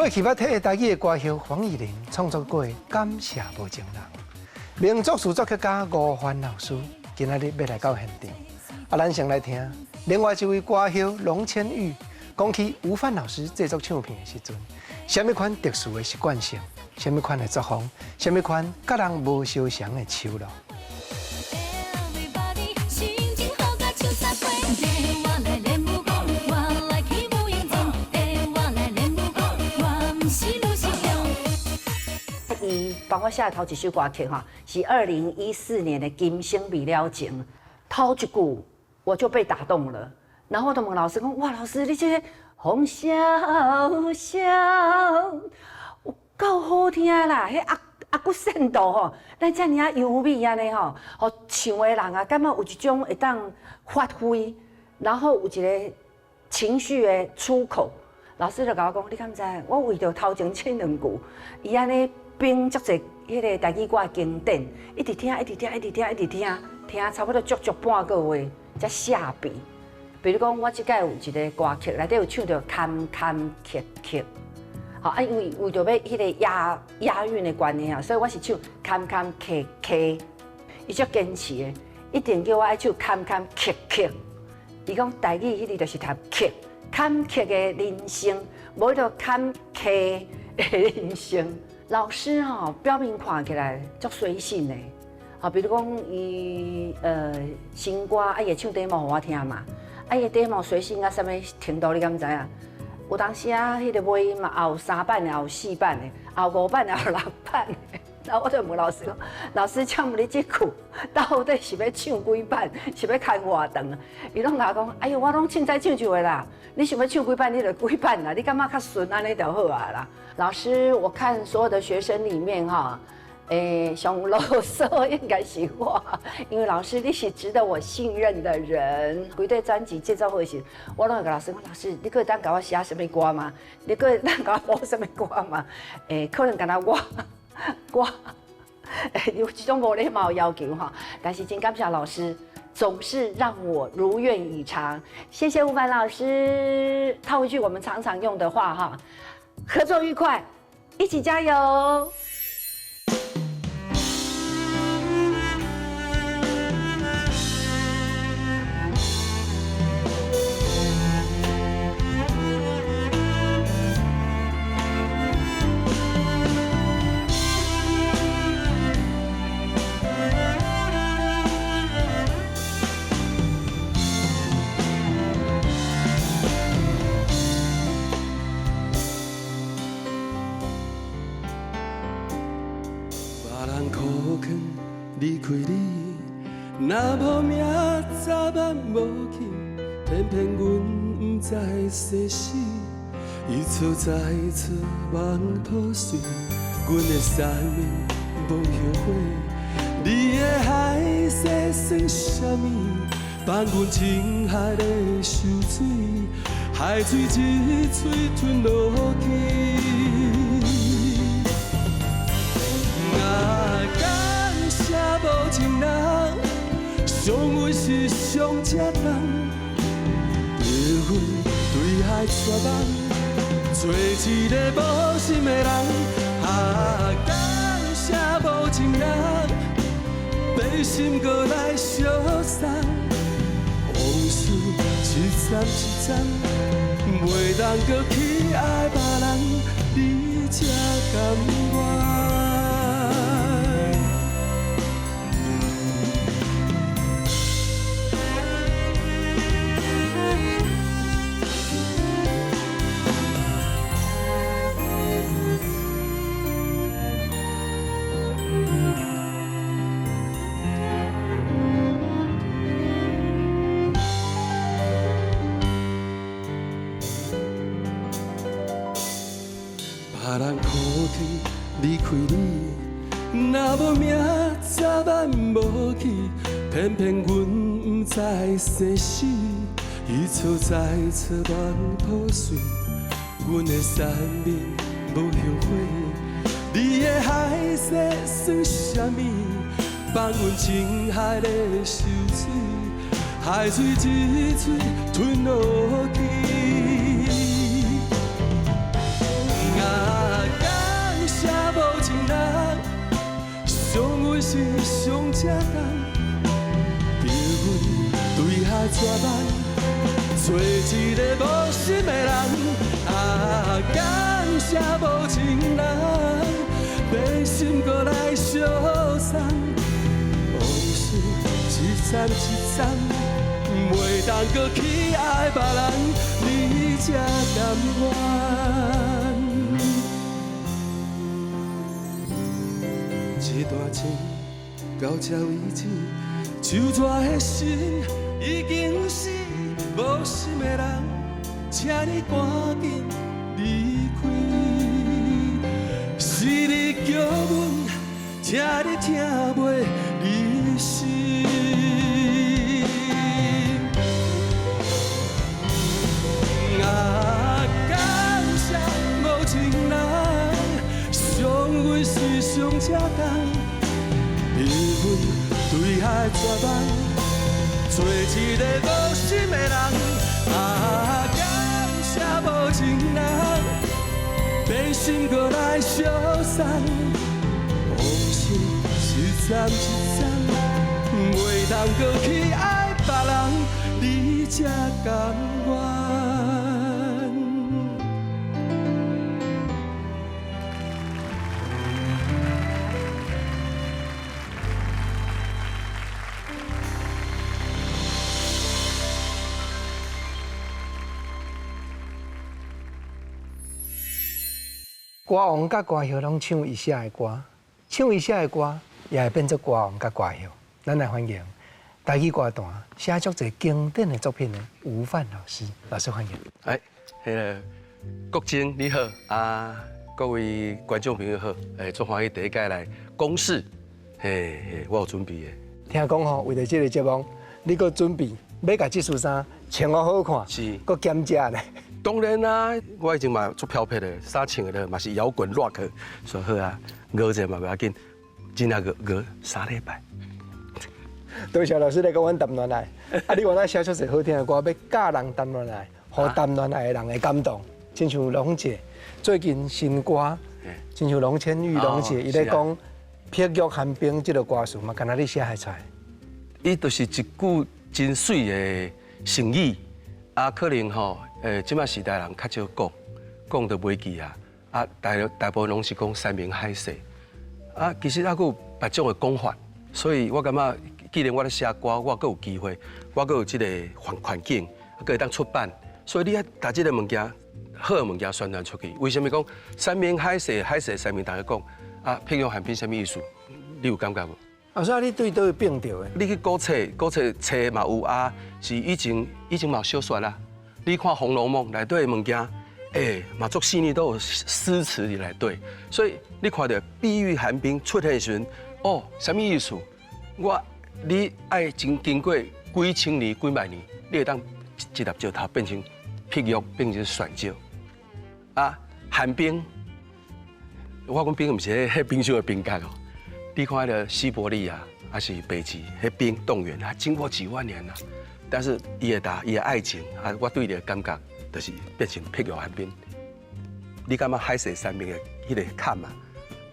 過去捌替台語的歌后黃乙玲創作過《感謝無情人》，名作詞作曲家吳凡老師今仔日欲來到現場。啊，咱先來聽另外一位歌后龍千玉講起吳范老師製作唱片的時陣，啥物款特殊的習慣性，啥物款的作風，啥物款佮人無相仝的手路。 Everybody，心情好甲像三花，跟我來練武功，我來起舞英雄，跟我來練武功，我毋是女英雄。伊幫我寫的頭一首歌曲哈，是2014年的《今生未了情》，頭一句我就被打動了，然後我就問老師講：哇，老師你這個風蕭蕭，有夠好聽啦！彼阿阿骨線度吼，咱遮爾仔優美按呢吼，予唱的人啊，感覺有一種會當發揮，然後有一個情緒的出口。老師就共我講：你敢知？我為著頭前這兩句，伊按呢編足濟彼個台語歌經典，一直聽，一直聽，一直聽，一直聽，聽差不多足足半個月才下筆。比如講，我這擺有一個歌曲內底有唱著坎坎坷坷，吼啊，因為為著欲彼個押押韻的關係啊，所以我是唱坎坎坷坷。伊足堅持的，一定叫我愛唱坎坎坷坷。伊講台語彼個就是讀坷，坎坷的人生，無彼個坎坷的人生。老師吼，表面看起來足隨性的，吼，比如講伊新歌啊，伊會唱 demo 予我聽嘛，啊，伊 demo 隨性到啥物程度，你敢知影？有當時啊，彼個尾音嘛，也有三板的，也有四板的，也有五板的，也有六板的。然後我就問老師講：老師，請問你這句到底是欲唱幾擺，是欲牽偌長？伊攏共我講：哎喲，我攏凊彩唱唱的啦。你想欲唱幾擺，你就幾擺啦。你感覺較順按呢就好啊啦。老師，我看所有的學生裡面哈，欸，上囉嗦應該是我，因為老師你是值得我信任的人。規塊專輯製作好時，我攏會共老師講：老師，你閣會當共我寫啥物歌嗎？你閣會當共我譜啥物歌嗎？欸，可能敢若我。我有這種無禮貌要求哈，但是真感謝老師，總是讓我如願以償。謝謝吳凡老師。套一句我們常常用的話哈，合作愉快，一起加油。別人苦勸離開你，若無命早晚無去，偏偏阮毋知生死，一錯再錯夢破碎，阮的生命無後悔。你的海誓算啥物？放阮情海咧受水，海水一喙吞落去。啊，感謝無情人，傷阮是傷這重，逼阮對海絕望，做一个無心的人。啊，感謝無情人，變心閣來相送，往事一站一站，袂當閣去愛別人，你才甘願。別人苦勸離開你，若無命早晚無去，偏偏阮毋知生死，一錯再錯夢破碎，阮的生命無後悔。你的海誓算啥物？放阮情海咧受水，海水一喙吞落去。啊，是上才重，逼阮对海绝望，做一个无心的人。啊，感谢无情人，变心阁来相送，往事一站一站，袂当阁去爱别人，你才甘愿。这段情到这为止，手纸的心已经是无心的人，请你赶紧离开。是你叫阮听你听袂入心。啊，感谢无情人，伤阮是上才重，逼阮对海绝望，做一个无心的人。啊，感谢无情人，变心阁来相送，往事一站一站，袂当阁去爱别人，你才甘愿。歌王佮歌后攏唱伊寫的歌，唱伊寫的歌也會變做歌王佮歌后。咱來歡迎台語歌壇寫足濟經典的作品的吳範老師，老師歡迎。哎，彼个國珍你好啊，各位觀眾朋友好，哎，足歡喜第一屆來公視，嘿嘿，我有準備的。聽講吼，為著這个節目，你閣準備欲共這束衫穿予好看，是，閣減食咧。當然啦，我以前嘛足飄撇的，衫穿的嘛是搖滾 rock，所以好啊，熬者嘛袂要緊，真正熬熬3禮拜。多謝老師來佮阮談戀愛，啊，你原來寫出濟好聽的歌，欲教人談戀愛，予談戀愛的人會感動。親像龍姐最近新歌，親像龍千玉龍姐，伊咧講碧玉寒冰這个歌詞嘛，敢若你寫會出來。伊就是一句真媠的成語，啊，可能吼。這擺時代人較少講，講就袂記啊。啊，大大部分攏是講山盟海誓。啊，其實還閣有別種的講法，所以我感覺，既然我咧寫歌，我閣有機會，我閣有這個環環境，閣會當出版，所以你愛把這个物件，好的物件宣傳出去。為啥物講山盟海誓？海誓山盟，大家講啊，碧玉寒冰啥物意思？你有感覺無？啊，所以你對佗位變著的？你去古冊，古冊冊嘛有啊，是以前以前嘛有小說啦。你看《紅樓夢》內底的物件，欸，嘛足細膩都有詩詞佇內底，所以你看著碧玉寒冰出現的時陣，哦，啥物意思？我你愛經經過幾千年、幾萬年，你會當一粒石頭變成碧玉，變成旋石。啊，寒冰，我講冰毋是彼冰箱的冰格哦。你看彼个西伯利亞，還是北極，彼冰凍原啊，經過幾萬年啦。但是伊會答伊的愛情啊，我對你的感覺就是變成碧玉寒冰。你感覺海誓山盟的彼个坎啊，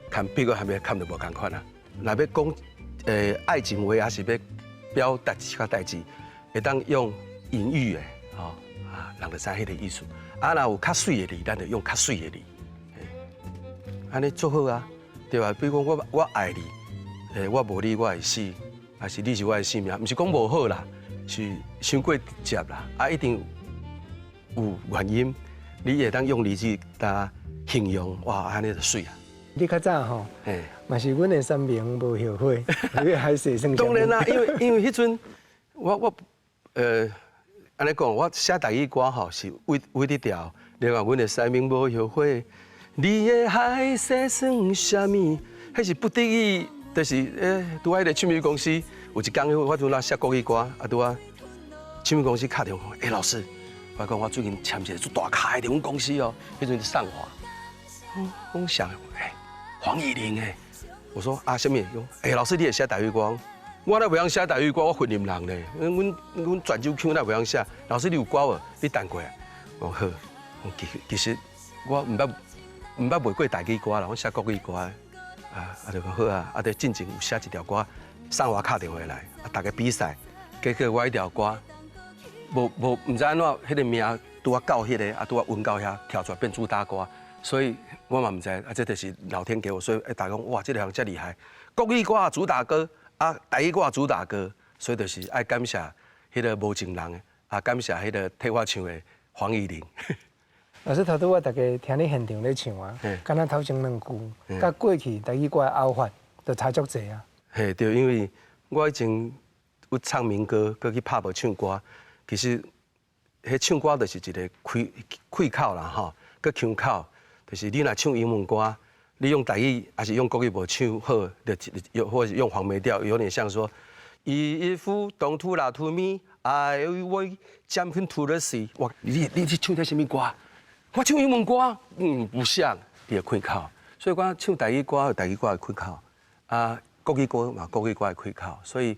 坎碧玉寒冰坎就無仝款啊。若欲講愛情話，還是欲表達一寡代誌，會當用隱喻的吼啊，人就知彼个意思。啊，若有較媠的字，咱就用較媠的字。按呢足好啊，對吧？比如講我我愛你，我無你我會死，還是你是我的性命，毋是講無好啦。是傷過直接啦，啊，一定有原因，你會當用字句來形容，哇，按呢就媠啊！你較早吼，嘛是阮的山盟無後悔，你海誓算。當然啦，因為因為彼陣我我按呢講，我寫台語歌吼是為為佇調，你看阮的山盟無後悔，你的海誓算啥物？彼是不得已，就是拄仔彼个唱片公司有一工，我拄仔寫國語歌，啊拄仔唱片公司敲電話，欸，老師，我講我最近簽一个足大咖的阮公司哦，彼陣是上華，講啥？欸，黃乙玲欸，我說啊，啥物？講，欸，老師你會寫台語歌？我哪袂曉寫台語歌，我雲林人咧，阮阮泉州腔哪袂曉寫？老師你有歌無？你彈過來？我講好，我其其實我毋捌毋捌賣過台語歌啦，我寫國語歌。啊啊就講好啊，啊就進前有寫一條歌，送我敲電話來，啊逐家比賽，結果我彼條歌無無毋知按怎，彼個名拄仔到彼個，啊拄仔運到遐跳出來變主打歌，所以我嘛毋知，啊這就是老天給我，所以欸大家講哇，這個人遮厲害，國語歌主打歌，啊台語歌主打歌，所以就是愛感謝彼個無情人，啊感謝彼個替我唱的黃乙玲。老師頭拄我逐家聽你現場咧唱啊，敢若頭前兩句，佮過去台語歌的拗法就差足濟啊。嘿，對，因為我以前有唱民歌，閣去拍無唱歌，其實彼唱歌就是一個開開口啦，吼，閣腔口，就是你若唱英文歌，你用台語抑是用國語無唱好，就又或者用黃梅調，有點像說，If don't lie to me, I will jump into the sea。哇，你去唱這啥物歌？我唱英文歌，嗯，不像，你會開口，所以我唱台語歌有台語歌的開口，啊，國語歌嘛國語歌的開口，所以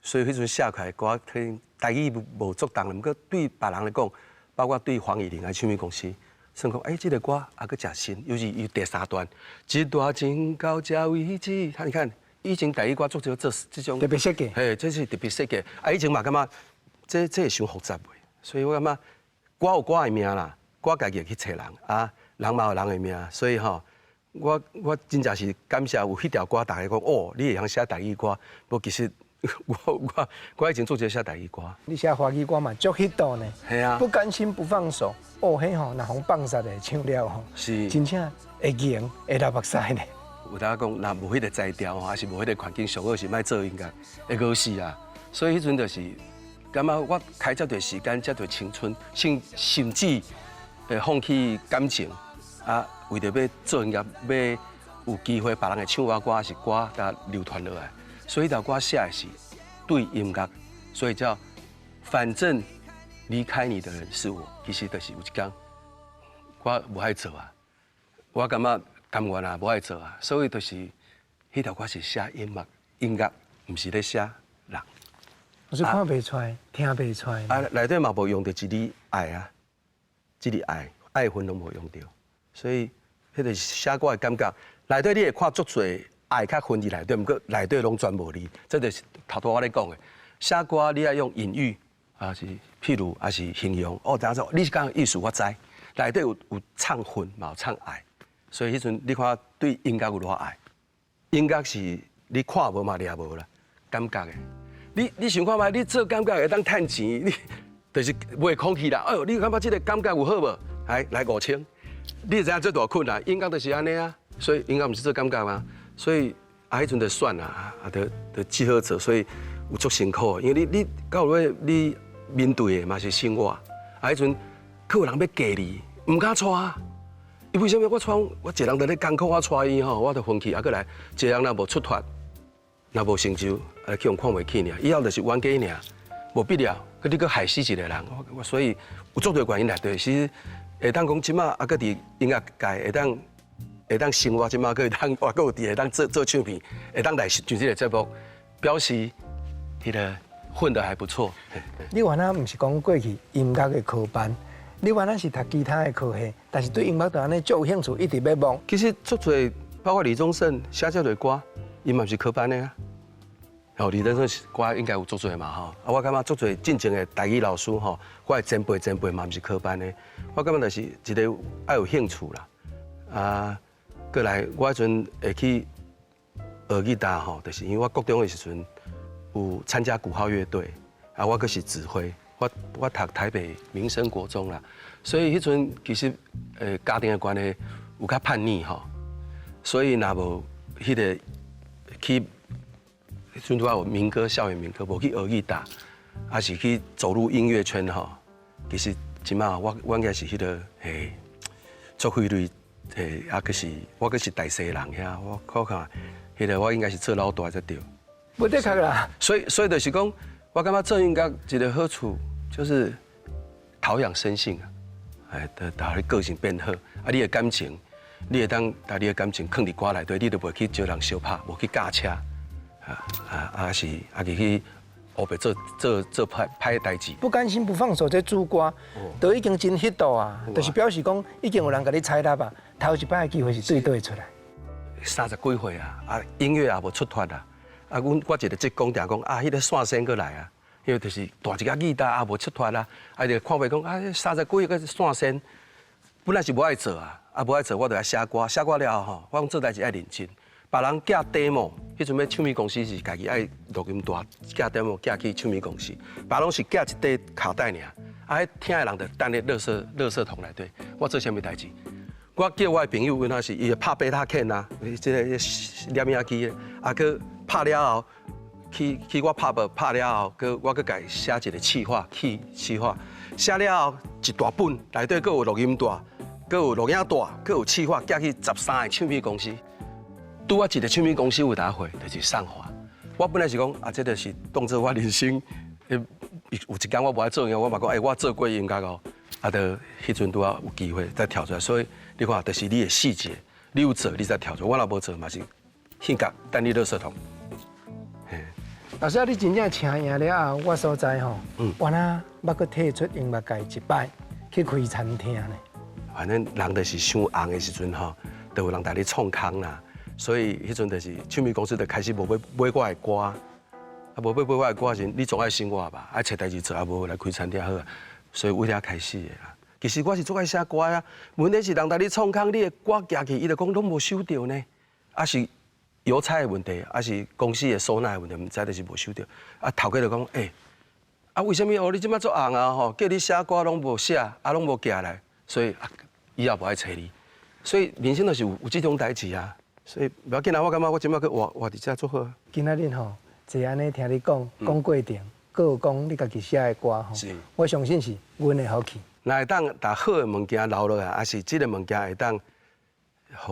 彼陣寫起來歌，可能台語無足重，毋過對別人來講，包括對黃乙玲的唱片公司，算講，欸，這個歌猶閣誠新，尤其伊第三段，一段情到這為止，你看以前台語歌足少做這種特別設計，嘿，這是特別設計，啊，以前嘛感覺這會傷複雜袂，所以我感覺歌有歌的命啦。我家己會去揣人啊，人嘛有人的命，所以吼，我真正是感謝有彼條歌，逐家講哦，你會曉寫台語歌，無其實我以前做這寫台語歌。你寫華語歌嘛，足彼道呢。係啊。不甘心不放手，哦，彼吼，若予放殺的唱了吼，真正會硬會流目屎呢。有當講，若無彼個才調，還是無彼個環境，上好是莫做音樂，會餓死啊。所以彼陣就是感覺我開這段時間，這段青春，甚至會放棄感情，啊，為著欲做音樂，欲有機會別人會唱我歌，是歌共流傳落來，所以彼條歌寫的是對音樂，所以叫反正離開你的人是我，其實就是有一天我無愛做啊，我感覺甘願啊，無愛做啊，所以就是彼條歌是寫音樂，音樂毋是咧寫人。我是看袂出來，聽袂出來。啊，內底嘛無用著一字愛啊。這個愛愛恨攏無用著，所以彼個寫歌的感覺，內底你會看足濟愛佮恨佇內底，毋過內底攏全無字，這就是頭拄我咧講的。寫歌你愛用隱喻，啊是譬如，啊是形容。哦，等下說你是講意思我知，內底有唱恨嘛有唱愛，所以彼陣你看對音樂有偌愛，音樂是你看無嘛掠無啦，感覺的。你想看覓？你做感覺會當趁錢，你就是賣空氣啦。哎喲，你感覺這個感覺有好無？來來5000，你知影這大困難，音樂就是按呢啊。所以音樂毋是做感覺嗎？所以啊，彼陣就選啦，啊，就只好做，所以有足辛苦。因為你到尾你面對的嘛是生活，啊，彼陣閣有人欲嫁你，毋敢娶。伊為啥物我娶我一個人佇咧艱苦，我娶伊吼，我就分去，啊，閣來一個人若無出脫，若無成就，啊，去予看袂起爾，以後就是冤家爾，無必要，閣你閣害死一個人，所以有足多原因內底，其實會當講這馬啊，閣佇音樂界會當生活，這馬閣會當我閣有佇會當做做唱片，會當來上這個節目，表示彼個混得還不錯。你原來毋是講過去音樂的科班，你原來是讀其他的科系，但是對音樂就按呢足有興趣，一直欲摸。其實足濟，包括李宗盛寫這類歌，伊嘛是科班的啊。哦，李宗盛歌應該有足濟嘛吼。啊，我感覺足濟進前的台語老師吼，我的前輩前輩嘛毋是科班的。我感覺就是一個愛有興趣啦。啊，過來我彼陣會去學吉他吼，就是因為我國中的時陣有參加鼓號樂隊，啊，我閣是指揮，我讀台北民生國中啦，所以彼陣其實家庭的關係有較叛逆吼，所以若無彼個去。彼陣拄仔有民歌、校園民歌，無去學吉他，抑是去走入音樂圈吼。其實這馬我應該是彼個嘿，足費力嘿，啊，閣是我閣是大細人遐，我看看，彼個我應該是做老大才對。無的確啦。所以就是講，我感覺做音樂一個好處就是陶養生性啊，哎，就予你個性變好，啊，你的感情，你會當把你的感情囥佇歌內底，你就袂去招人相拍，無去駕車，啊啊啊是啊去去烏白做做做歹歹代誌。不甘心不放手這主歌，都已經真彼道啊，就是表示講已經有人共你採納啊，頭一擺的機會是對佗會出來。30幾歲啊，啊音樂也無出脫啊，啊，阮我一個職工定講啊，彼個線先閣來啊，因為就是彈一支吉他啊無出脫啊，啊就看袂講啊，三十幾歲閣線先，本來是無愛做啊，啊無愛做我就愛寫歌，寫歌了後吼，我講做代誌愛認真，別人寄 demo，彼陣欲唱片公司是家己愛錄音帶寄 demo 寄去唱片公司，別人攏是寄一塊卡帶爾，啊，彼聽的人就等咧垃圾桶內底。我做啥物代誌？我叫我的朋友，阮那是伊會拍 Betacam 啊，這個錄影機，啊，閣拍了後，去我拍無拍了後，閣我閣共伊寫一個企劃，去企劃，寫了後一大本，內底閣有錄音帶，閣有錄影帶，閣有企劃，寄去13個唱片公司。拄仔一個唱片公司有答回，就是上華。我本來是講啊，這就是當做我人生，有一工我無愛做音樂，我嘛講，欸，我做過音樂哦，啊，就彼陣拄仔有機會再跳出來，所以你看，就是你的細節，你有做，你才跳出來。我若無做，嘛是性格等你垃圾桶。老師啊，你真正請贏了後，我所在吼，我若捌閣退出音樂界一擺去開餐廳呢。反正人就是傷紅的時陣吼，就有人帶你創空啦。所以彼陣就是唱片公司就開始無欲買我的歌，啊無欲買我的歌時，你總愛生活吧，愛揣代誌做，啊無來開餐廳好啊。所以為遐開始的啦。其實我是足愛寫歌啊，問題是人帶你創空，你的歌寄去，伊就講攏無收著呢，啊是郵差的問題，啊是公司的收納的問題，毋知就是無收著。啊頭家就講，欸，啊為啥物哦？你這擺足紅啊吼，叫你寫歌攏無寫，啊攏無寄來，所以啊以後無愛揣你。所以人生就是有這種代誌啊。所以無要緊啊，我感覺我這擺閣活活佇遮足好啊。今仔日吼，坐按呢聽你講講過程，閣有講你家己寫的歌吼，我相信是阮的福氣。若會當把好的物件留落來，還是這個物件會當，予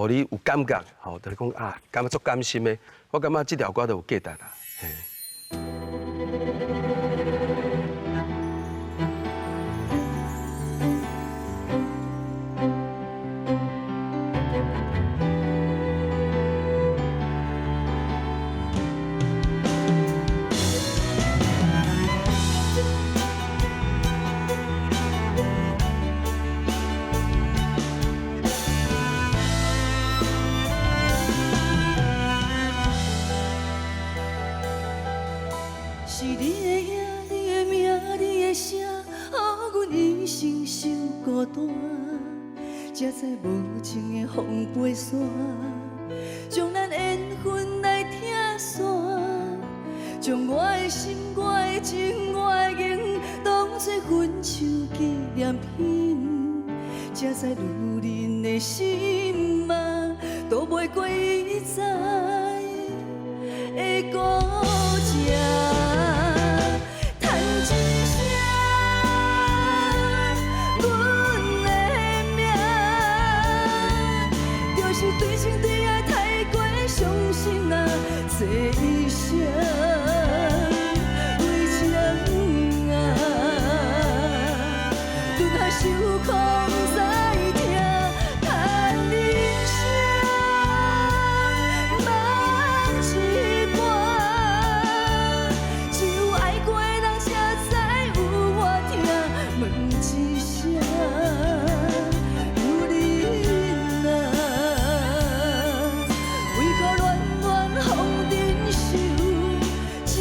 你有感覺，吼，就是講啊，感覺足甘心的。我感覺這條歌都有價值啦。嘿。是你的影，你的名，你的聲，予阮一生傷孤單。才知無情的風飛沙，將咱緣分來拆散，將我的心、我的情、我的緣，當作分手紀念品。才知女人的心啊，渡袂過一再的孤寂。嘆一聲，阮的命，就是對情對愛太過傷心啊，這一生為情啊，頓下受苦不知疼，嘆人生夢一半，只有愛過的人才知有偌疼。問一聲，女人啊，為何戀戀風塵受折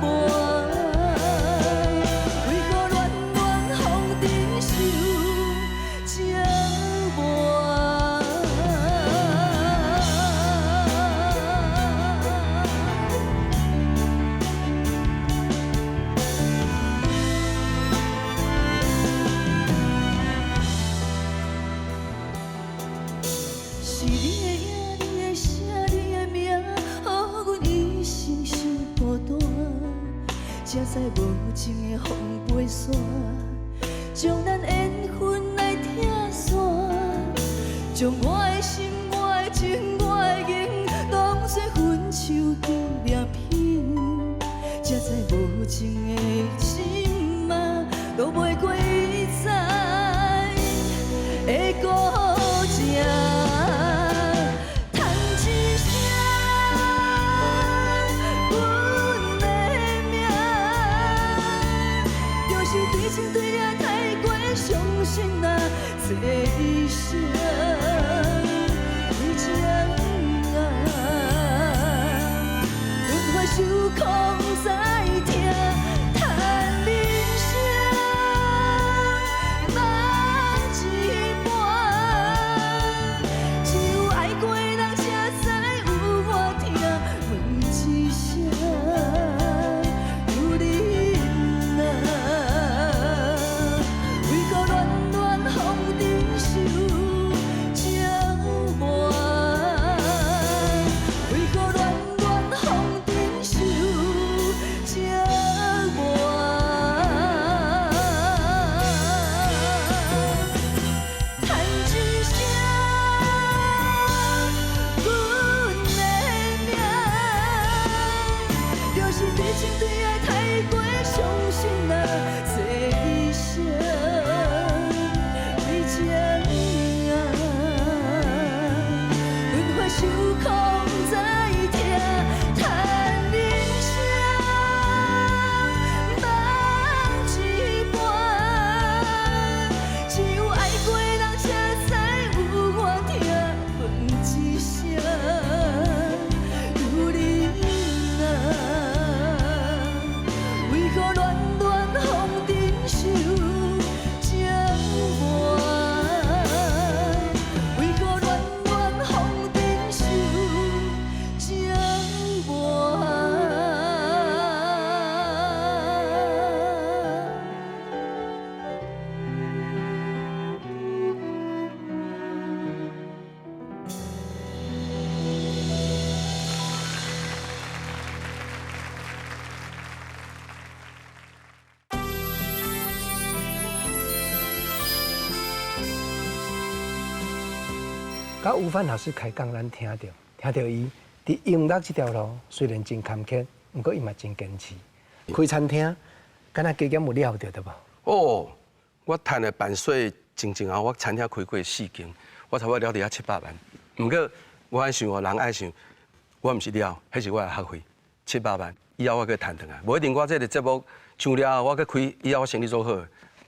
磨？為何戀戀風塵受折磨？是你的影，你的聲，你的名，予阮一生傷孤單。才知無情的風飛沙，將咱緣分來拆散，將我的心、我的情、我的緣，當作分手紀念品。才知無情的心啊，渡袂過一再的孤寂。嘆一聲，阮的命，就是對情對愛太過傷心啊，這一生為情空在疼，嘆人生夢一半，只有愛過的人才知有偌疼，問一聲有恁啊，為何戀戀風塵受折磨？為何戀戀風塵受折磨？嘆一聲阮的命，就是痴情對愛太過傷心啊，這一生為情啊，輪迴受空再疼，嘆人生夢一半，只有愛過的人才知有偌疼，問一聲有恁啊，為何戀戀風塵受折磨？為何戀戀風塵受折磨？佮吳范老師開講，咱聽著聽著伊佇音樂這條路雖然真坎坷，毋過伊嘛真堅持。開餐廳，敢若加減有料著對無？哦，我趁的辦稅前前後，我餐廳開過四間，我差不多了佇遐700萬。毋過我愛想哦，人愛想，我毋是了，彼是我的學費，七百萬，以後我閣趁轉來。無一定我這个節目上了後，我閣開，以後我生意做好，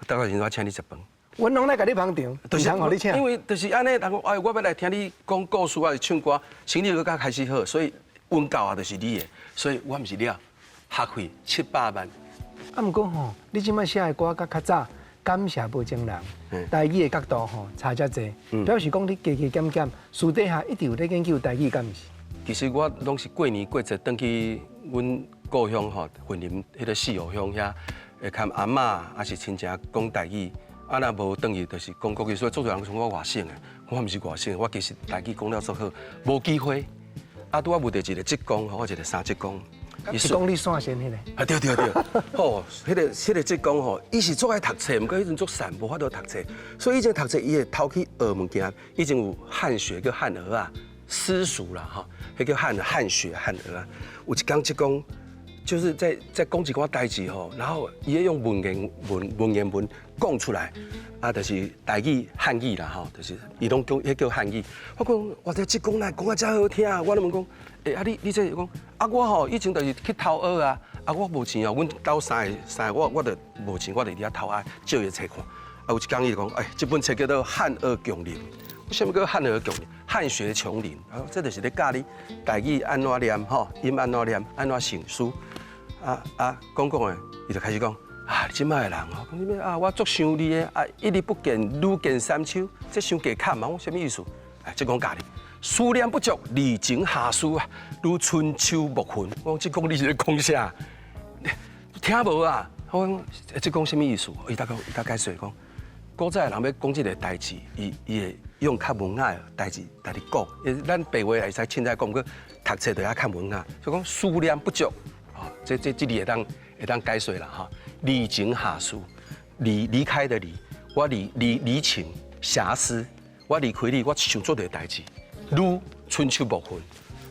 大概時陣我請你食飯。阮攏來共你捧場，就是予你請。因為就是按呢，人講哎，我欲來聽你講故事，還是唱歌，生意閣較開始好，所以阮教啊就是你的，所以我毋是了，學費七百萬。啊，毋過吼，你這擺寫的歌佮較早感謝無情人，台語的角度吼差遮濟，表示講你加加減減私底下一直有咧研究台語，敢毋是？其實我攏是過年過節轉去阮故鄉吼，雲林彼個四湖鄉遐，會佮阿嬤抑是親情講台語。啊，若無轉去就是講國語，所以足濟人講我外省的，我毋是外省的，我其實台語講了足好，無機會。啊，拄仔遇著一個職工，吼，我一個三職工，是講你線先彼個。啊，對對對，吼，彼個職工吼，伊是足愛讀冊，毋過彼陣足散，無法度讀冊，所以以前讀冊伊會偷去學物件。以前有漢學叫漢學仔，私塾啦，吼，彼叫漢漢學漢學仔。有一工職工。就是在講一寡代誌吼，然後伊會用文言文文言文講出來，啊，就是台語漢語啦吼，就是伊攏講彼叫漢語。我講，哇，這職工哪會講啊遮好聽？我咧問講，欸，啊你這講，啊我吼以前就是去偷學啊，啊我無錢哦，阮兜三个三个，我就無錢，我就佇遐偷啊借伊冊看。啊有一工伊就講，欸，這本冊叫做《漢學瓊林》，啥物叫漢學瓊林？漢學瓊林，啊，這就是咧教你台語按怎念吼，音按怎念，按怎成詩。啊啊，講講的，伊就開始講啊，這擺的人吼，講啥物啊，我足想你的啊，一日不見，如見三秋，這傷加坎嘛，我啥物意思？哎，這講教你，思念不足，離情瑕思啊，如春秋木雲。我講這講你是咧講啥？聽無啊？我講這講啥物意思？伊才講，伊才解釋講，古早的人欲講這个代誌，伊伊會用較文雅的代誌來咧講。咱白話會使凊彩講，閣讀冊就愛較文雅，所以講思念不足。這這這字會當會當解釋啦吼，離情瑕思，離離開的離，我離離離情瑕思，我離開你，我想做這個代誌。如春秋木雲，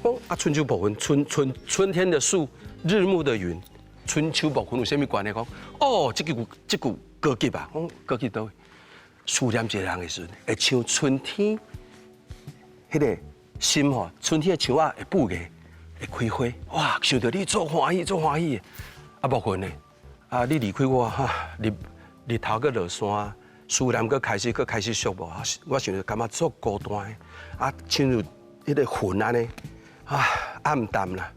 講啊春秋木雲，春春春天的樹，日暮的雲，春秋木雲有啥物關係？講哦，這句這句高級啊，講高級佗位？思念一個人的時陣，會像春天，彼個心吼，春天的樹仔會布芽。會開花，哇！想著你足歡喜，足歡喜的。啊，木雲呢？啊，你離開我，哈，日日頭閣落山，思念閣開始，閣開始寂寞。我想著感覺足孤單的，啊，親像彼個雲按呢，啊，暗淡啦。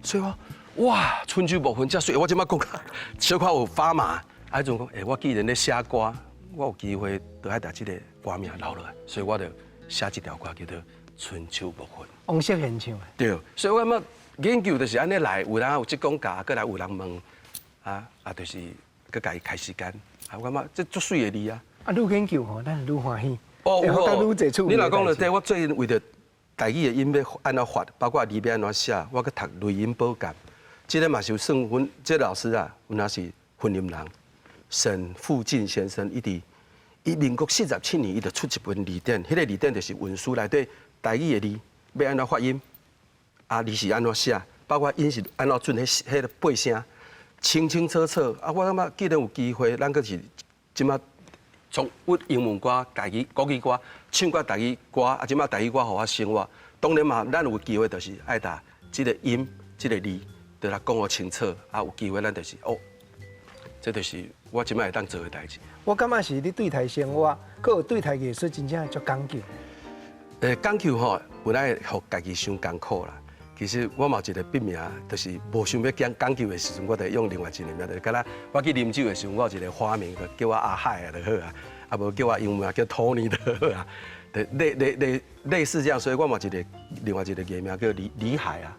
所以我，哇，春秋无份遮媠，我這擺講小可有發麻。啊，彼陣講，欸，我既然咧寫歌，我有機會就愛把這個歌名留落來，所以我就寫這條歌叫做《春秋無份》。王適賢唱的。對，所以我感覺研究就是按呢來，有人有這講價，閣來有人問，啊啊，就是閣共伊開時間。啊，我感覺這足媠的字啊。啊，愈研究吼，咱愈歡喜。哦，會發覺愈濟趣味。你若講著對，我最近為著台語的音欲按怎發，包括字欲按怎寫，我閣讀雷音寶鑑。這个嘛是算阮這个老師啊，有若是雲林人，沈富進先生，伊佇伊民國47年，伊就出一本字典，彼个字典就是文書內底台語的字欲按怎發音，啊字是按怎寫，包括音是按怎準，彼彼个八聲清清楚楚。啊，我感覺既然有機會，咱閣是這擺從阮英文歌、台語、國語歌唱過台語歌，啊，這擺台語歌予我生活。當然嘛，咱有機會就是愛共這个音、這个字，就來講予清楚。啊，有機會咱就是哦，這就是我這擺會當做的代誌。我感覺是你對待生活，閣有對待藝術，真正足講究。講究吼，本來予家己傷艱苦啦。其實我嘛有一個筆名，就是無想欲講講究的時陣，我就用另外一個名，就敢若我去啉酒的時陣，我有一個花名，就叫我阿海就好啊，啊無叫我英文名叫托尼就好啊，就類類類類似這樣，所以我嘛有一個另外一個藝名叫李李海啊。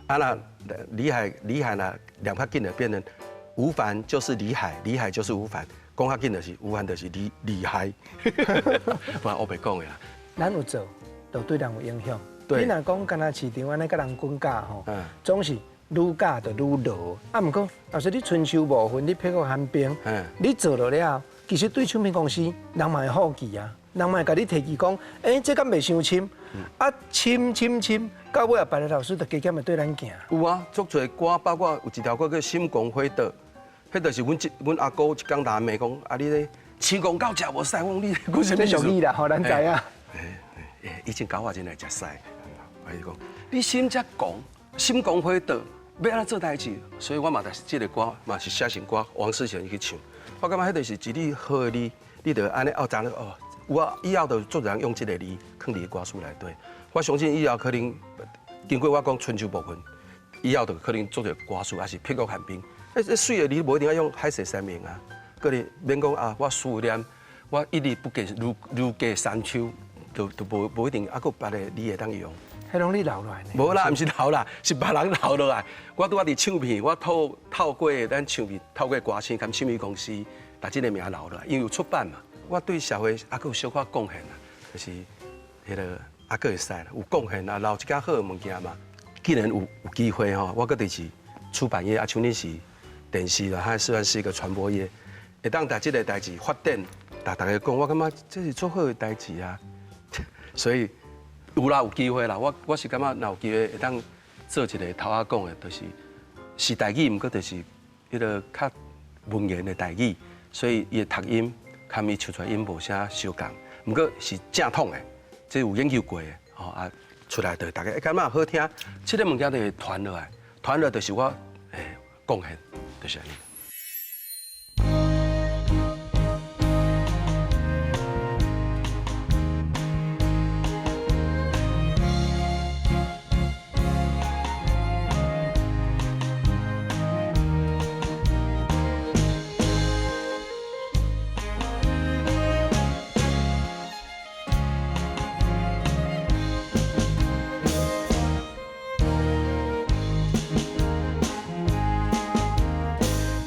啊那李海李海若念較緊就變成吳凡就是李海，李海就是吳凡，講較緊就是吳凡就是李李海，不然我袂講的啦。咱有做，就對人有影響。對你若講敢若市場按呢共人滾價吼，總是愈教就愈落。啊，毋過老師你春秋無份，你撇過寒冰，你做落了後，其實對唱片公司人嘛會好奇啊，人嘛會共你提議講，欸，這敢袂傷深？啊，深深深，到尾啊，別个老師就加減會對咱行。有啊，足濟歌，包括有一條歌叫《心狂火桌》，彼就是阮阿姑一工來罵講，啊你咧青公狗食無屎，我講你講啥物這俗語啦，吼，咱知影。以前狗仔真愛食屎，伊講你心遮狂，心狂火桌，欲按怎做代誌？所以我嘛就是這个歌嘛是寫成歌，王世賢去唱。我感覺彼就是一字好的字，你就按呢哦，知哦，有啊，以後就足濟人用這个字，囥佇歌詞內底。我相信以後可能經過我講春秋無份，以後就可能做濟歌詞，還是撇過寒冰。欸，媠的字無一定愛用海誓山盟啊，閣咧免講啊，我思念，我一日不見如如隔三秋。就就無無一定，啊，閣別个你會當用。彼攏你留落來呢？無啦，毋是留啦，是別人留落來。我拄仔佇唱片，我透透過咱唱片，透過歌星佮唱片公司，共這个名留落來，因為有出版嘛。我對社會猶閣有小可貢獻啦，就是彼个猶閣會使啦，有貢獻啊，留一寡好的物件嘛。既然有有機會吼，我閣就是出版業啊，像恁是電視啦，它雖然是一個傳播業，會當共這个代誌發展，共大家講，我感覺這是足好的代誌啊。所以有啦，有機會啦。我我是感覺，若有機會會當做一个頭仔講的，就是是台語，毋過就是彼个較文言的台語，所以伊的讀音佮伊唱出來音無啥相仝，毋過是正統的，這有研究過的，吼啊出來就大家會感覺好聽。這个物件就會傳落來，傳落就是我的貢獻，就是按呢。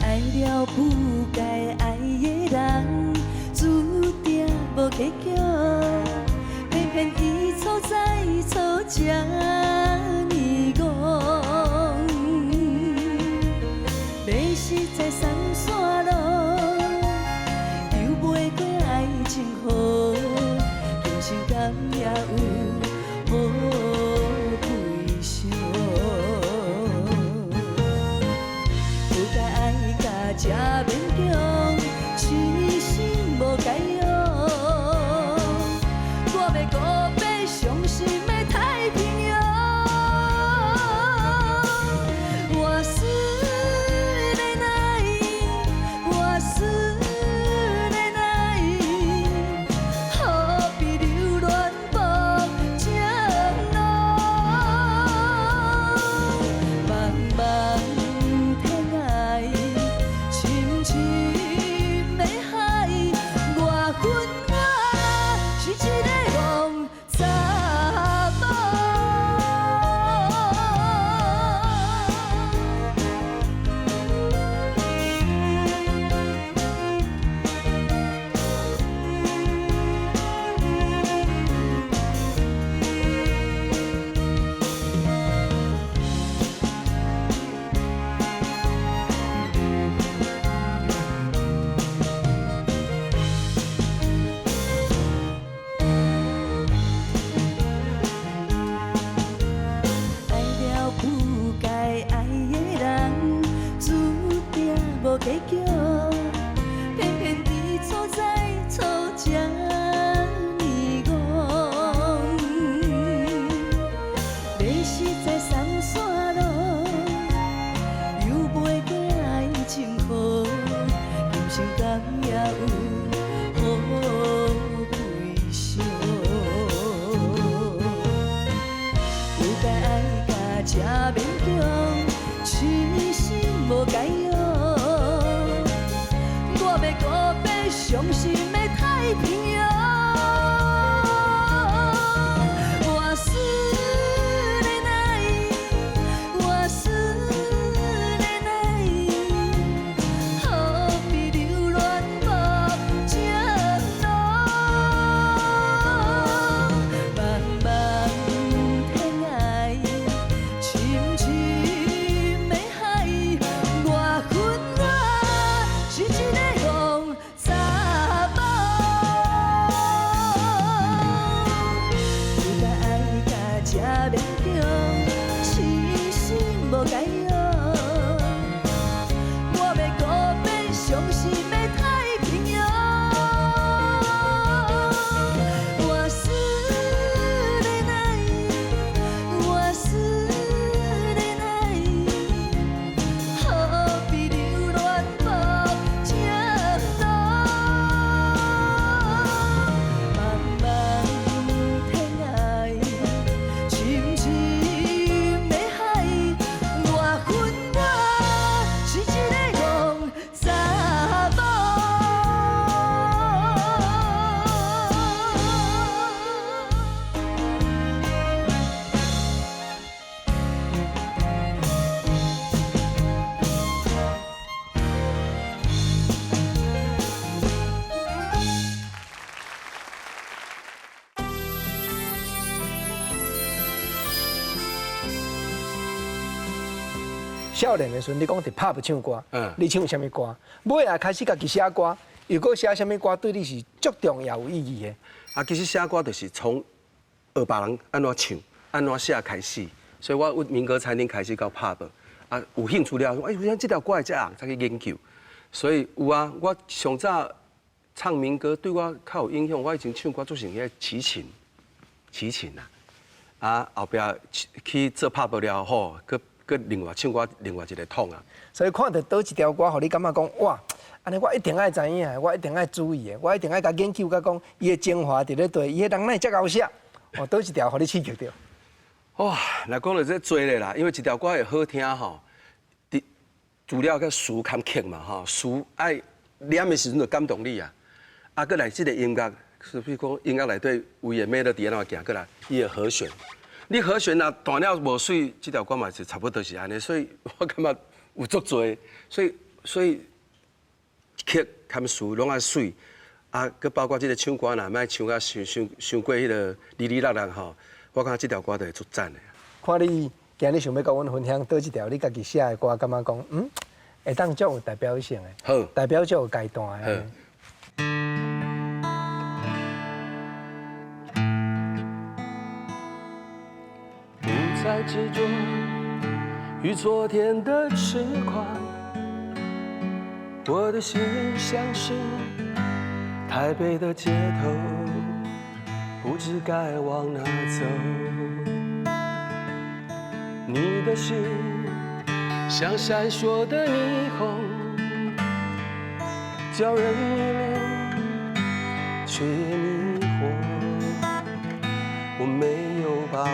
愛了不該愛的人，注定無結局，偏偏一錯再錯，這呢戇。迷失在三線路，游袂過愛情河，今生敢也有好賠償？不該愛甲這勉強，痴心無該用。我欲告別傷心的太平洋。我思念愛，我思念愛，何必留戀無情路？茫茫偏偏佇錯在錯這呢戇。迷失在三線路，游袂過愛情河，今生敢也有好歸宿？有該愛甲這勉強，痴心無解藥。我欲告別傷心的太平洋。我思念愛，我思念愛，何必留戀無情路？茫茫天涯，深深的海，我恨我是一个戇查某。有該愛甲這勉強，痴心無解藥。我欲告別傷心的太平洋。我思念愛，我思念愛，何必留戀無情路？茫茫天涯，深深的海，我恨我是一個戇查某。少年的時陣，你講佇 pub 唱歌，你唱啥物歌？尾仔開始家己寫歌，又閣寫啥物歌對你是足重要有意義的？啊，其實寫歌就是從學別人按怎唱、按怎寫開始，所以我由民歌餐廳開始到 pub，啊，有興趣了，哎，為啥這條歌會遮紅，才去研究。所以有啊，我上早唱民歌對我較有影響，我以前唱歌做成彼個齊秦，齊秦啊，啊後壁去做 pub 了後，閣閣另外唱歌另外一個統啊。所以看著佗一條歌，予你感覺講哇，按呢我一定愛知影的，我一定愛注意的，我一定愛共研究，佮講伊的精華佇咧佗，伊彼人哪會遮𠢕寫？哦，佗一條予你刺激著？哇，若講到這濟咧啦，因為一條歌會好聽吼，佇除了個詞兼曲嘛吼，詞愛念的時陣就感動你啊。啊，閣來這個音樂，是比如講音樂內底為的 melody 按怎行過來，伊的和弦，你和弦若彈了無媠，這條歌嘛是差不多是按呢。所以我感覺有足濟，所以曲兼詞攏愛媠，啊，閣包括這個唱歌若莫唱甲傷傷傷過彼個哩哩啦啦吼，我感覺這條歌就會足讚的。看你今日想欲佮阮分享佗一條你家己寫的歌，感覺講會當足有代表性的，好，代表足有階段的。不再執著於昨天的痴狂，我的心像是台北的街頭，不知該往哪走。你的心像閃爍的霓虹，叫人迷戀，卻也迷惑。我沒有把握。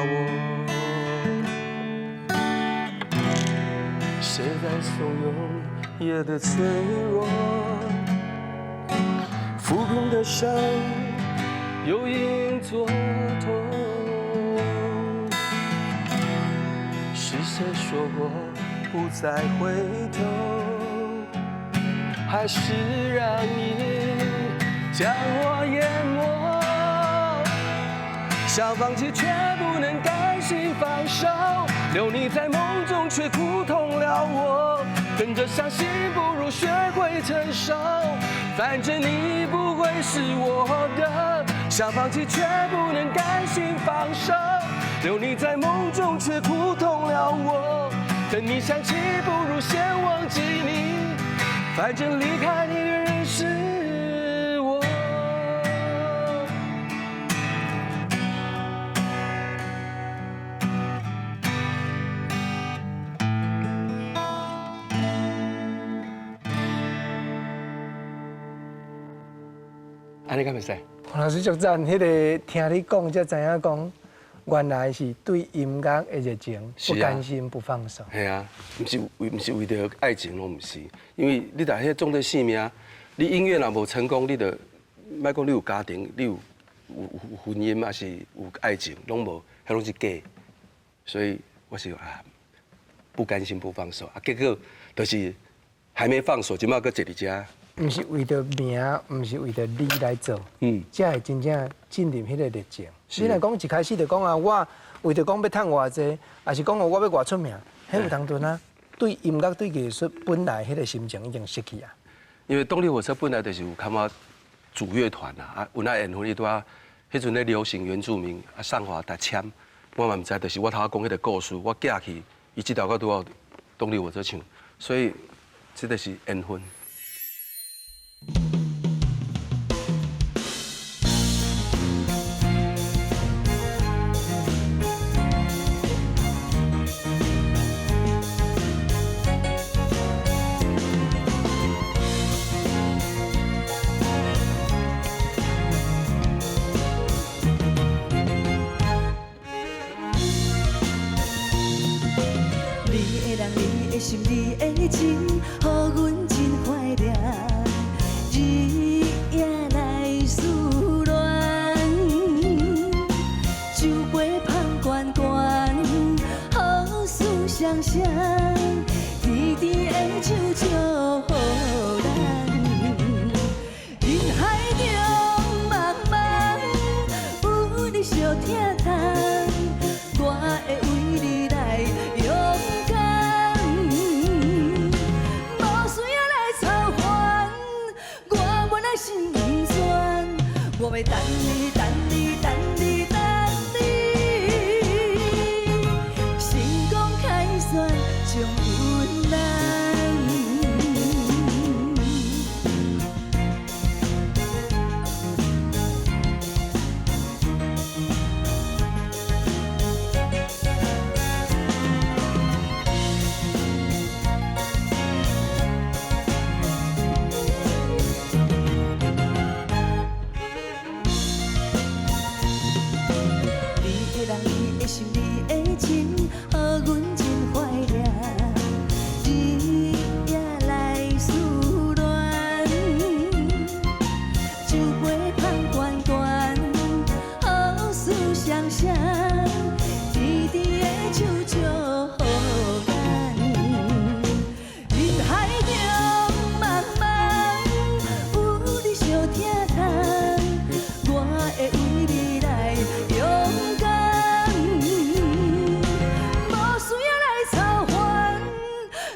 誰在慫恿夜的脆弱？撫平的傷又隱作痛。是誰說過不再回頭？還是讓你將我淹沒？想放棄卻不能甘心放手，留你在夢中卻苦痛了我。跟著傷心不如學會承受，反正你不會是我的。想放棄卻不能甘心放手，留你在夢中卻苦痛了我。等你想起，不如先忘記你。反正離開你的人是我。按呢敢會使？黃老師足讚，彼个聽你講才知影講，原來是對音樂的熱情，不甘心不放手。係啊，毋是為著愛情攏毋是，因為你若彼創做性命，你音樂若無成功，你就莫講你有家庭，你有婚姻，抑是有愛情，攏無，彼攏是假。所以我是啊，不甘心不放手啊，結果就是還沒放手，這擺閣坐佇遮。毋是為著名，毋是為著利來做，才會真正進入彼个熱情。你若講一開始就講啊，我為著講欲趁偌濟，抑是講我欲偌出名，彼有當陣啊，對音樂對藝術本來彼个心情已經失去啊。因為動力火車本來就是有感覺組樂團啊，啊，有那緣分伊拄仔，彼陣咧流行原住民啊，送予來簽，我嘛毋知，就是我頭仔講彼个故事，我寄去，伊這條歌拄好動力火車唱，所以這就是緣分。你的人，你的心，你的情，予阮真懷念，日夜來思戀。酒杯香懸懸，好事雙雙，甜甜的酒祝福咱。人海中茫茫，有你相疼痛，我會為你來勇敢。無需要來操煩，我本來心酸，我欲等你，等你，等你，等你，成功凱旋將阮咱。你的人，你的心，你的情，予阮真懷念，日夜來思戀。酒杯香懸懸，好事雙雙，甜甜的酒祝福咱。人海中茫茫，有你相疼痛，我會為你來勇敢。無需要來操煩，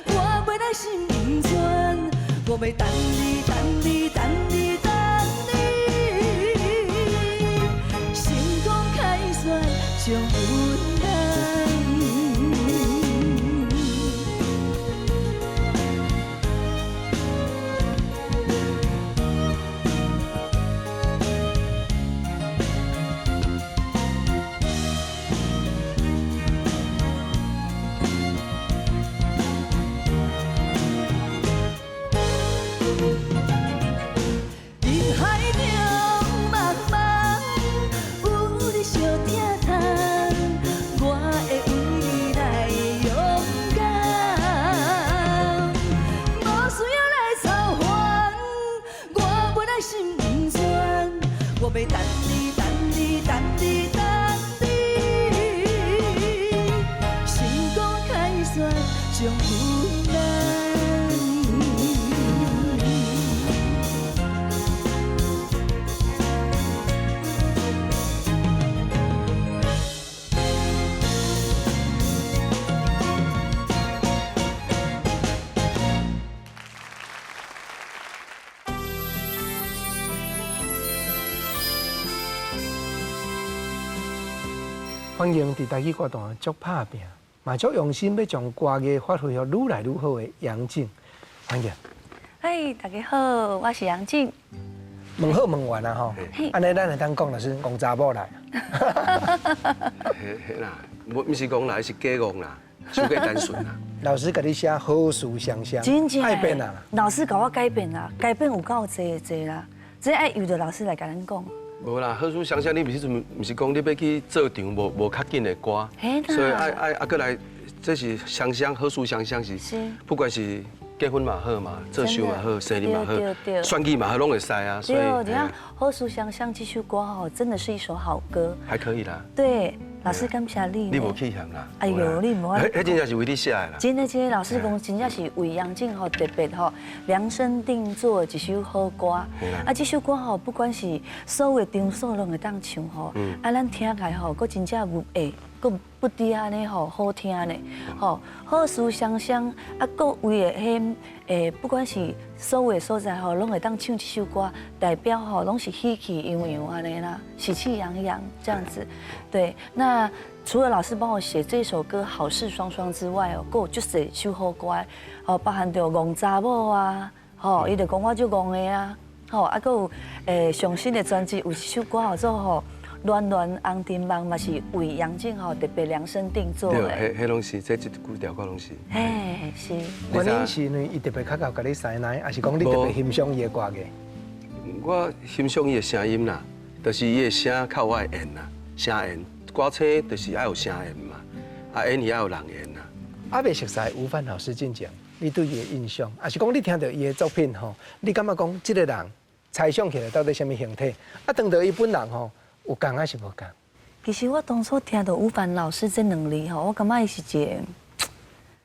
我本來心酸，我欲等你，等你，等你，等你，成功凱旋將阮咱。人海中茫茫，有你相疼痛，我會為你來勇敢。無需要來操煩，我本來心酸，我欲等你，等你，等你，等你，成功凱旋將阮咱。歡迎佇台語歌壇足拍拚，嘛足用心欲將歌藝發揮予愈來愈好的楊靜，歡迎。嘿，大家好，我是楊靜。問好問完啊吼，按呢咱會當講就是戇查某來。彼彼啦，無毋是戇來，是假戇啦，傷過單純啦。老師共你寫好事雙雙，真正愛變啊！老師共我改變啦，改變有夠濟濟啦，這愛由著老師來共咱講。無啦，好事雙雙，你毋是陣毋是講你欲去做場無無較緊的歌，所以愛愛啊，閣來，這是雙雙好事雙雙是，不管是結婚嘛好嘛，做壽嘛好，生日嘛好，選舉嘛好，攏會使啊。所以，你看《好事雙雙》這首歌吼，真的是一首好歌。還可以啦。對，老師感謝你。你無去嫌啦。哎呦，你無。彼真正是為你寫的啦。真的真的，老師講真正是為楊靜吼特別吼量身定做一首好歌。啊，這首歌吼，不管是所有的場所攏會當唱吼，啊，咱聽起來吼，閣真正有會。閣不滴按呢吼好聽呢，吼好事雙雙啊，各位的彼不管是所有的所在吼，攏會當唱這首歌，代表吼攏是喜氣洋洋按呢啦，喜氣洋洋這樣子。對，那除了老師幫我寫這首歌《好事雙雙》之外哦，閣有足濟首好歌，哦，包含著戇查某啊，吼，伊就講我足戇的啊，吼，啊，閣有上新的專輯有一首歌叫做吼。暖暖紅燈籠嘛是為楊靜吼特別量身定做的。對，彼彼攏是，這這幾條歌攏是。嘿，是。原因是因為伊特別較𠢕共你師奶，抑是講你特別欣賞伊的歌藝？我欣賞伊的聲音啦，就是伊的聲較有愛緣啦，聲緣。歌星就是愛有聲緣嘛，啊演戲愛有人緣啦。啊，未熟似吳范老師進前，你對伊的印象，抑是講你聽著伊的作品吼，你感覺講這個人猜想起來到底啥物形體？啊，當著伊本人吼，有仝抑是無仝？其實我當初聽著吳凡老師這兩字吼，我感覺伊是一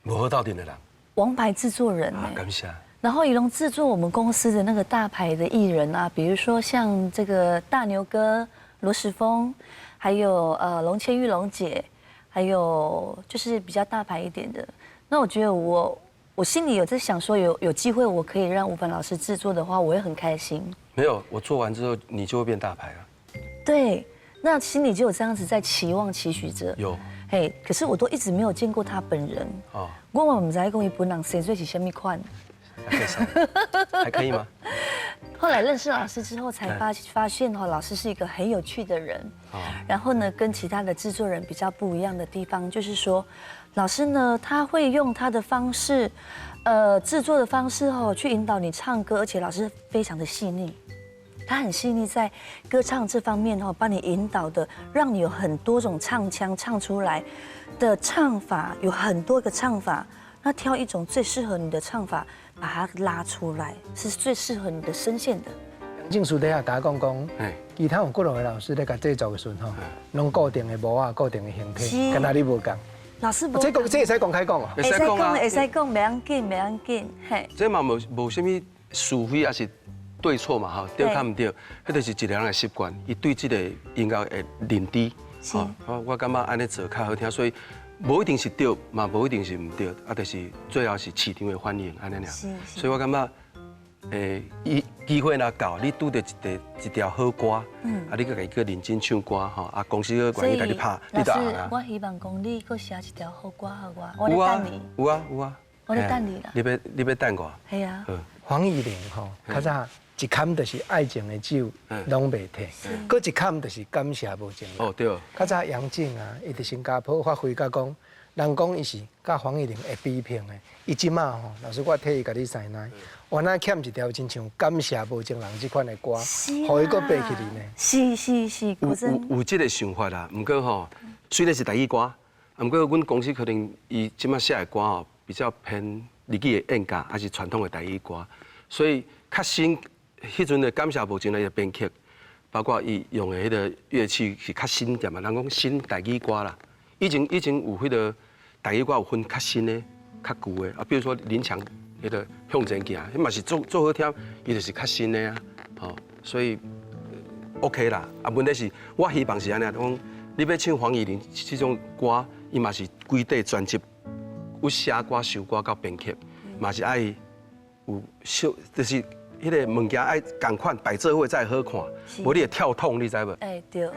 個無好鬥陣的人，王牌製作人。啊，感謝。然後伊攏製作我們公司的那個大牌的藝人啊，比如說像這個大牛哥羅時豐，還有龍千玉龍姐，還有就是比較大牌一點的。那我覺得我心裡有在想說有機會我可以讓吳凡老師製作的話，我會很開心。沒有，我做完之後你就會變大牌了。對，那心裡就有這樣子在期望期許着。有。嘿，可是我都一直沒有見過他本人。哦。我嘛毋知講伊本人生做是啥物款。還可以嗎？後來認識老師之後，才發現哈，老師是一個很有趣的人。哦。然後呢，跟其他的製作人比較不一樣的地方，就是說，老師呢，他會用他的方式，製作的方式哦，去引導你唱歌，而且老師非常的細膩。他很細膩，在歌唱這方面哈，幫你引導的，讓你有很多種唱腔唱出來的唱法，有很多個唱法，那挑一種最適合你的唱法，把它拉出來，是最適合你的聲線的。楊靜私底下共我講講，其他有幾兩個老師咧共製作的時陣吼，攏固定的模仔、固定的形體，敢若你無仝。老師，這講這會使公開講哦？會使講，會使講，袂要緊，袂要緊，嘿。這嘛無無啥物是非，抑是對錯嘛，吼，對較毋對，彼就是一個人的習慣，伊對這個音樂的認知，吼，我感覺按呢做較好聽，所以無一定是對，嘛無一定是毋對，啊，就是最後是市場的反應，按呢爾。所以我感覺，伊機會若到，你拄著一條一條好歌，啊，你閣家己閣認真唱歌，吼，啊，公司閣願意共你拍，你就紅啊。我希望講你閣寫一條好歌予我，我咧等你。有啊有啊。我咧等你啦。你欲等我？係啊。黃乙玲吼，較早一坎就是愛情的酒，攏袂退；閣一坎就是感謝無情人。哦對。較早楊靜啊，伊佇新加坡發揮甲講，人講伊是佮黃乙玲會比拼的。伊這馬吼，老師我替伊共你師奶，原來欠一條親像感謝無情人這款的歌，予伊閣爬起來呢。是是是，有有有這個想法啦。毋過吼，雖然是台語歌，毋過阮公司可能伊這馬寫的歌吼，比較偏日語的演歌，抑是傳統的台語歌，所以較新。彼陣的感謝無情人的編曲，包括伊用的彼個樂器是較新點嘛，人講新台語歌啦。以前有彼個台語歌有分較新的、較舊的啊，比如說林強彼個向前行，彼嘛是足足好聽，伊就是較新的啊，吼，所以 OK 啦。啊，問題是我希望是按呢，講你欲唱黃乙玲這種歌，伊嘛是規塊專輯，有寫歌、收歌到編曲，嘛是愛有小，就是。彼個物件愛仝款擺做伙才會好看，無你會跳痛，你知無？欸對。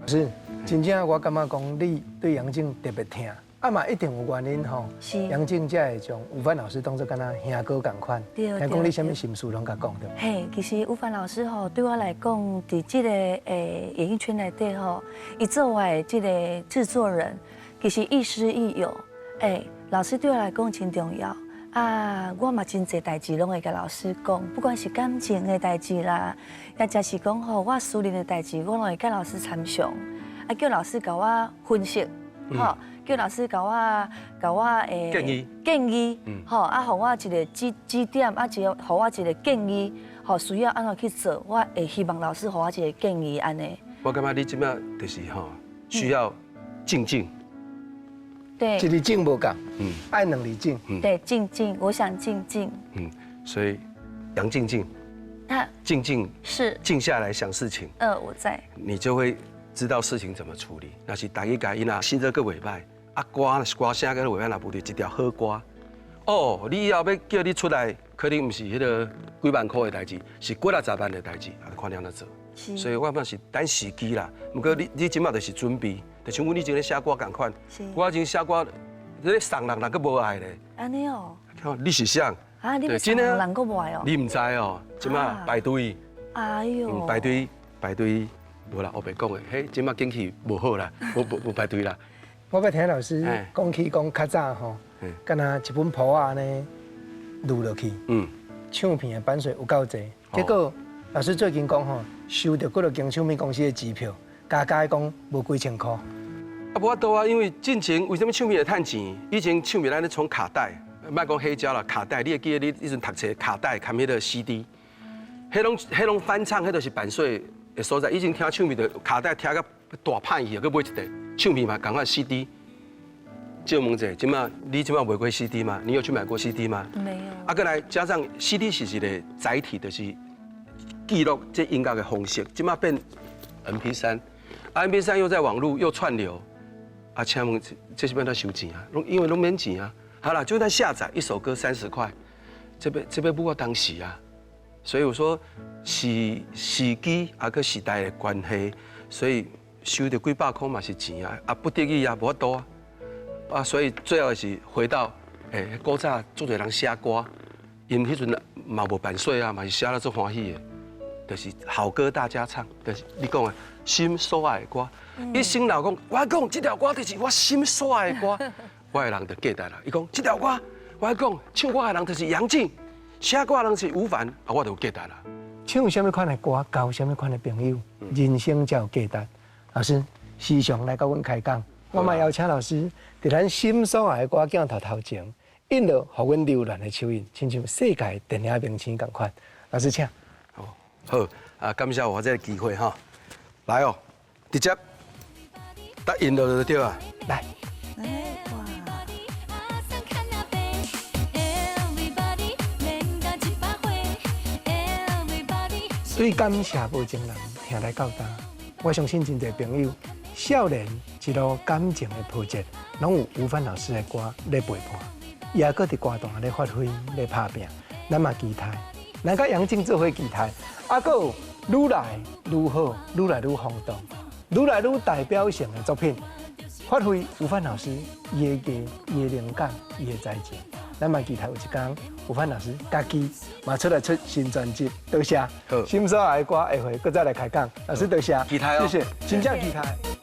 是，真正我感覺講你對楊靜特別疼，啊嘛一定有原因吼。是。楊靜才會將吳帆老師當做敢若兄哥仝款。對。聽講你啥物心事攏共講對。嘿，其實吳帆老師吼對我來講，佇這个演藝圈內底吼，伊做我的這個製作人，其實亦師亦友。老師對我來講真重要。啊，我嘛真濟代誌攏會共老師講，不管是感情的代誌啦，抑者是講吼我私人的代誌，我攏會共老師參詳，啊，叫老師共我分析，吼，叫老師共我建議建議，吼，啊，予我一個指指點，啊，一個予我一個建議，吼，需要按怎去做，我會希望老師予我一個建議按呢。我感覺你這馬就是吼需要靜靜。對，一字靜無夠，愛兩字靜。對，靜靜，我想靜靜。所以楊靜靜，那靜靜是靜下來想事情。我在。你就會知道事情怎麼處理。若是大家共伊啊，性質閣袂䆀，啊歌歌聲閣袂䆀，若無就一條好歌。哦，你以後欲叫你出來，可能毋是彼个幾萬箍的代誌，是幾若十萬的代誌，啊，看你按怎做。所以我感覺是等時機啦。毋過你這馬就是準備，就像阮以前咧寫歌仝款，我以前寫歌，你咧送人人閣無愛咧。按呢哦。你是啥？啊，你送人閣無愛哦？你毋知哦，這馬排隊。哎喲。排隊排隊，無啦，我白講的，彼這馬景氣無好啦，無無無排隊啦。我欲聽老師講起講較早吼，敢若一本簿仔呢錄落去，唱片的版稅有夠濟，結果老師最近講吼，收著幾落間唱片公司的支票，加加講無幾千箍。啊，無法度啊，因為進前為啥物唱片會趁錢？以前唱片咱咧從卡帶，莫講黑膠啦，卡帶，你會記得你彼陣讀冊卡帶含彼个 CD，彼攏翻唱，彼就是版稅的所在。以前聽唱片就卡帶聽甲大歹去，閣買一塊唱片嘛，仝款 CD。借問者，這馬你這馬買過 CD 嗎？你有去買過 CD 嗎？沒有。啊，閣來加上 CD 是一個載體，就是記錄這音樂的方式。這馬變 MP3，MP3又在網路又串流，啊，請問這是欲按怎收錢啊？攏因為攏免錢啊。好啦，就算下載一首歌30塊，這欲舞我當時啊。所以我說時時機啊，閣時代的關係，所以收著幾百箍嘛是錢啊，啊不得已啊，無法度啊。啊，所以最後是回到，古早足濟人寫歌，𪜶彼陣嘛無版稅啊，嘛是寫得足歡喜的，就是好歌大家唱，就是你講的心所愛的歌。一生老講，我講這條歌就是我心所愛的歌，我的人就價值啦。伊講這條歌，我講唱歌的人就是楊靜，寫歌的人是吳凡，啊，我就有價值啦。唱啥物款的歌，交啥物款的朋友，人生才有價值。老師時常來佮阮開講。我嘛邀請老師，佇咱心所愛的歌鏡頭頭前，印落予阮留戀的手印，親像世界電影明星仝款。老師請。好，好啊，感謝我這個機會哈，來哦，直接答應落就對啊。來。哇。對感謝無情人聽來到今，我相信真濟朋友少年一路感情的波折，攏有吳帆老師的歌咧陪伴，伊也閣佇歌壇咧發揮咧拍拚。咱嘛期待，咱佮楊靜做伙期待，啊，閣有愈來愈好，愈來愈轟動，愈來愈代表性的作品，發揮吳帆老師伊的藝、伊的靈感、伊的才情。咱嘛期待有一天，吳帆老師家己嘛出來出新專輯，多謝。好，心所愛的歌下回閣再來開講。老師多謝，期待哦，謝謝，真正期待。